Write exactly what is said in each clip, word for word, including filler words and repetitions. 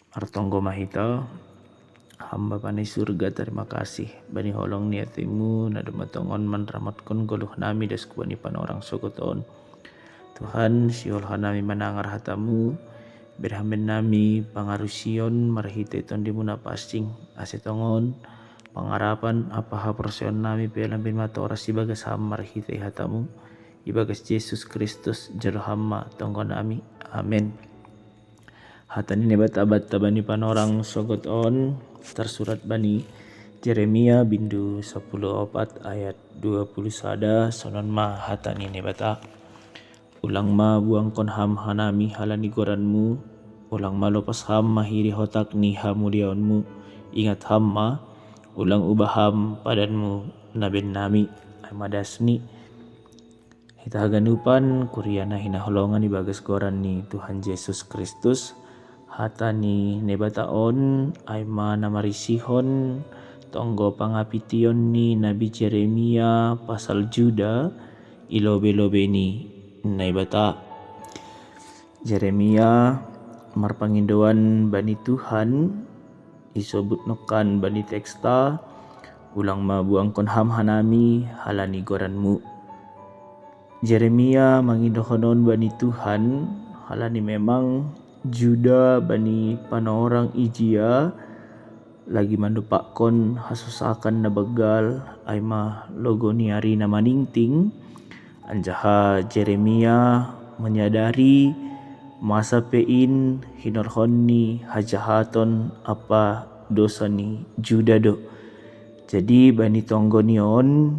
Martonggo ma hita. Ham Bapa ni surga, tarima kasih bani holong ni ateMu na domma tongon manramatkon goluh nami das hubani panorang sogot on. Tuhan, sihol hanami manangar hataMu, bere Ham bennami pangarusion marhitei TondiMu na pansing, ase tongon pangarapan ampa haporseaon nami pe lambin matoras ibagas Ham marhitei hataMu, ibagas Jesus Kristus jalo Ham ma tonggo nami. Amen. Hata ni Naibata banta bani panorang sogot on tarsurat bani Jeremia bindu sapuluh opat ayat dua puluh sada. Sonon ma hata ni Naibata: Ulang ma buangkon Ham hanami halani goranMu, ulang ma lopas Ham mahiri hotak ni hamuliaonMu. Ingat Ham ma, ulang ubah Ham padanMu na bennami. Ai ma dasni. Hita haganupan kuria na hinaholongan ibagas goran ni Tuhan Jesus Kristus, hata ni Naibata on ai ma na marisihon tonggo pangapition ni Nabi Jeremia pasal Juda i lobei-lobei ni Naibata. Jeremia marpangindoan bani Tuhan, isobut nongkan bani teksta: Ulang ma buangkon Ham hanami halani goranMu. Jeremia mangindohon on bani Tuhan, halani memang Juda bani panorang ijia lagi mandompakkon hasosakan na banggal, ai ma logo ni ari na maningting. Anjaha Jeremia manyadari masa pe in hinorhon ni hajahaton ampa dosa ni Juda do. Jadi bani tonggo ni on,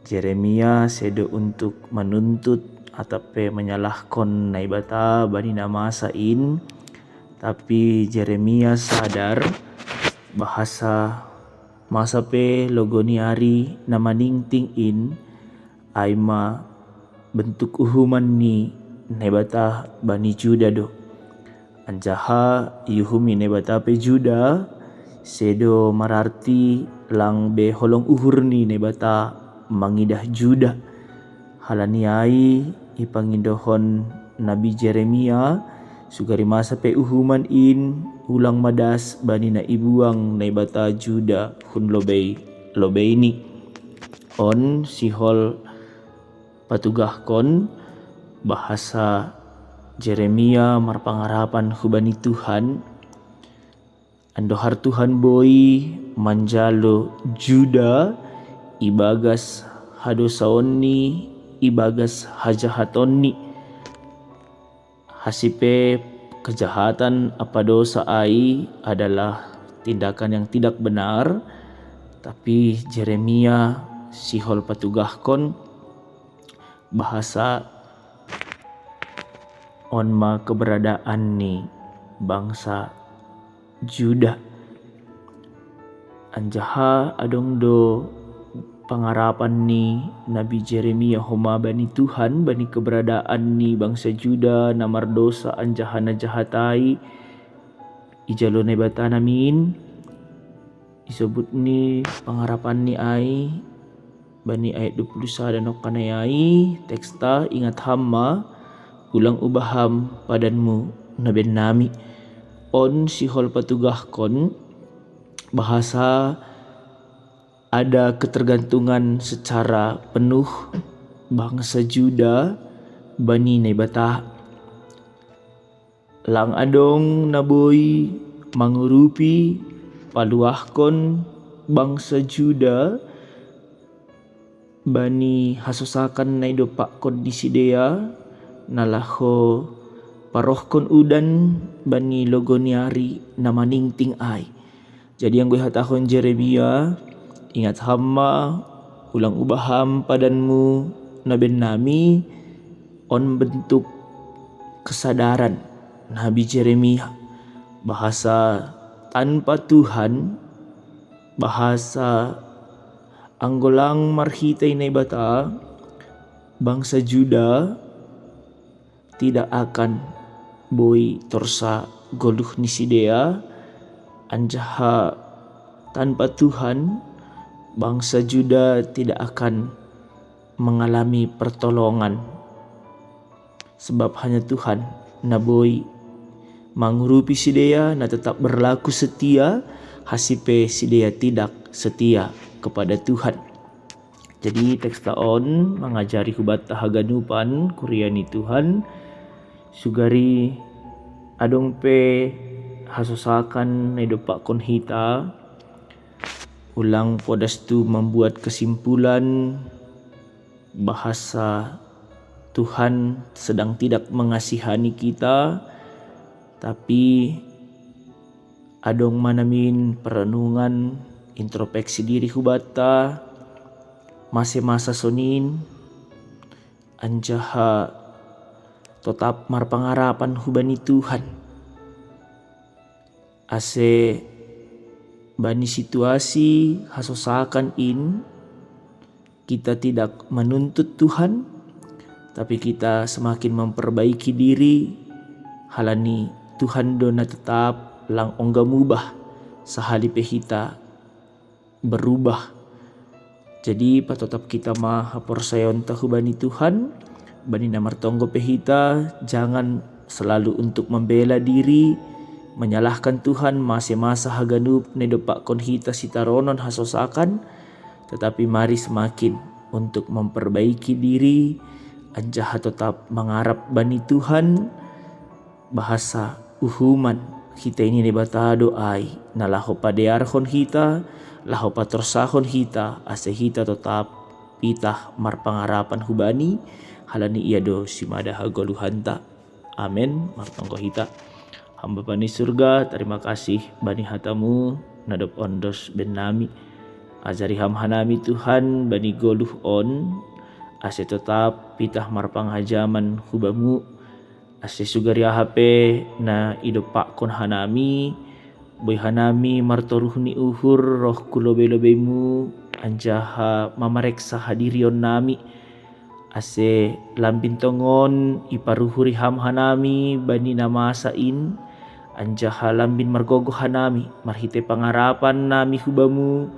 Jeremia sedo untuk manuntut atap pe manyalahkon Naibata bani na masa in, tapi Jeremia sadar bahasa masa pe logo ni ari na maningting in ai ma bentuk uhuman ni Naibata bani Juda do. Anjaha iuhumi Naibata pe Juda, sedo mararti lang be holong uhur ni Naibata mangidah Juda. Halani ai ipangindohon Nabi Jeremia, sugari masa pe uhuman in ulang ma das bani na ibuang Naibata Juda hun lobei-lobeini. On sihol patugahkon bahasa Jeremia marpangarapan hubani Tuhan. Andohar Tuhan boi manjalo Juda ibagas hadosaonni, ibagas hajahatonni. Hasipe kejahatan ampa dosa ai adalah tindakan yang tidak benar, tapi Jeremia sihol patugahkon bahasa on ma keberadaan ni bangsa Juda. Anjaha adong do pangarapan ni Nabi Jeremia homa bani Tuhan, bani keberadaan ni bangsa Juda na mardosa anjaha na jahat ai ijalo Naibata namin. Isobut ni pangarapanni ai bani ayat dua puluh sada nongkan ai, teksta: Ingat Ham ma, ulang ubah Ham padanMu na bennami. On sihol patugahkon bahasa ada ketergantungan secara penuh bangsa Juda bani Naibata. Lang adong na boi mangurupi paluahkon bangsa Juda bani hasosakan na idompakkon ni sidea, na laho parohkon udan bani logo ni ari na maningting ai. Jadi anggo ihatahon Jeremia, ingat Ham ma, ulang ubah Ham padanMu na bennami, on bentuk kesadaran Nabi Jeremia bahasa tanpa Tuhan, bahasa anggo lang marhitei Naibata, bangsa Juda tidak akan boi torsa goluh ni sidea, anjaha tanpa Tuhan, bangsa Juda tidak akan mengalami pertolongan. Sebab hanya Tuhan na boi mangurupi sidea na tetap berlaku setia, hasipe sidea tidak setia kepada Tuhan. Jadi teks ta on mangajari hubata haganupan kuria ni Tuhan, sugari adong pe hasosakan na idompakkon hita, ulang podas tu membuat kesimpulan bahasa Tuhan sedang tidak mengasihani kita, tapi adong ma namin perenungan, introspeksi diri hubata, mase masa sonin, anjaha totap marpangarapan hubani Tuhan. Ase bani situasi hasosakan in, kita tidak menuntut Tuhan, tapi kita semakin memperbaiki diri, halani Tuhan do na tetap lang ongga mubah, sahali pe hita berubah. Jadi patotap kita ma haporsayaonta hubani Tuhan, bani na martonggo pe hita, jangan selalu untuk membela diri, menyalahkan Tuhan, mase masa haganup na idompakkon hita sitaronon hasosakan, tetapi mari semakin untuk memperbaiki diri, anjaha totap mangarap bani Tuhan, bahasa uhuman hita ini Debata do ai, na laho padearhon hita, laho patorsahon hita, ase hita totap pitah marpangarapan hubani, halani ia do simada hagoluhanta. Amen. Martonggo hita. Ham Bapa ni surga, terima kasih bani hatamu, na dob ondos bennami. Ajari ham hanami Tuhan, bani goluh on, ase totap pitah marpangajaman hubamu, ase sugari aha pe na idompakkon hanami, boi hanami martoruh ni uhur roh ku lobei-lobeimu, anjaha mamareksa hadirionnami, ase lambin tongon iparuhuri ham hanami bani na masa in, anjaha lambin margogoh hanami marhite pangarapan nami hubamu,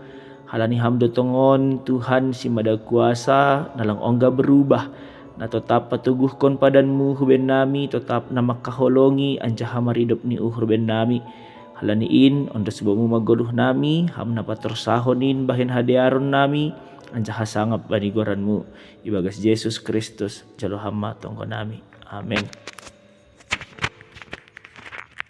halani ham do tongon Tuhan simada kuasa, na lang ongga berubah, na totap patoguhkon padanmu hubennami, totap na mangkaholongi anjaha maridop ni uhur bennami. Halani in, ondos hubamu ma goluh nami, ham na patorsahon in bahen hadearon nami, anjaha sangap bani goranmu. Ibagas Jesus Kristus, jalo ham ma tonggo nami. Amen.